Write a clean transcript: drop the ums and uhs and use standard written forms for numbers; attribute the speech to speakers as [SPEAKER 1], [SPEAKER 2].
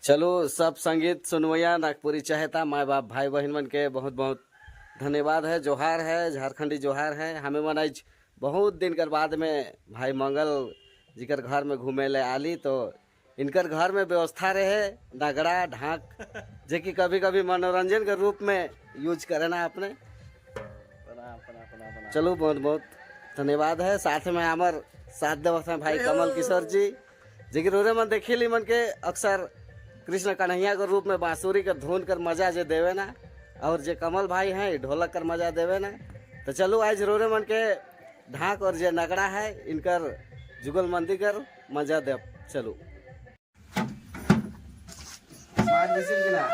[SPEAKER 1] चलो सब संगीत सुनवैया नागपुरी चाहता माए बाप भाई बहन मन के बहुत बहुत धन्यवाद है, जोहार है, झारखंडी जोहार है। हमें मन आज बहुत दिन कर बाद में भाई मंगल जिकर घर में घूमे ले आली, तो इनकर घर में व्यवस्था रहे नगड़ा ढाक जे कि कभी कभी मनोरंजन के रूप में यूज करे ना अपने।
[SPEAKER 2] प्रणाम प्रणाम प्रणाम प्रणाम।
[SPEAKER 1] चलो बहुत बहुत धन्यवाद है। साथ में हमार साथ देवत हैं भाई कमल किशोर जी, जेकि रोरे मन देखिली मन के अक्सर कृष्ण कन्हैया के रूप में बांसुरी के धुन कर मजा जे देवे ना, और जे कमल भाई हैं ढोलक कर मजा देवे ना। तो चलो आज रोरे मन के ढाक और जे नगड़ा है इनकर जुगल मंदी कर मजा दे। चलो ना।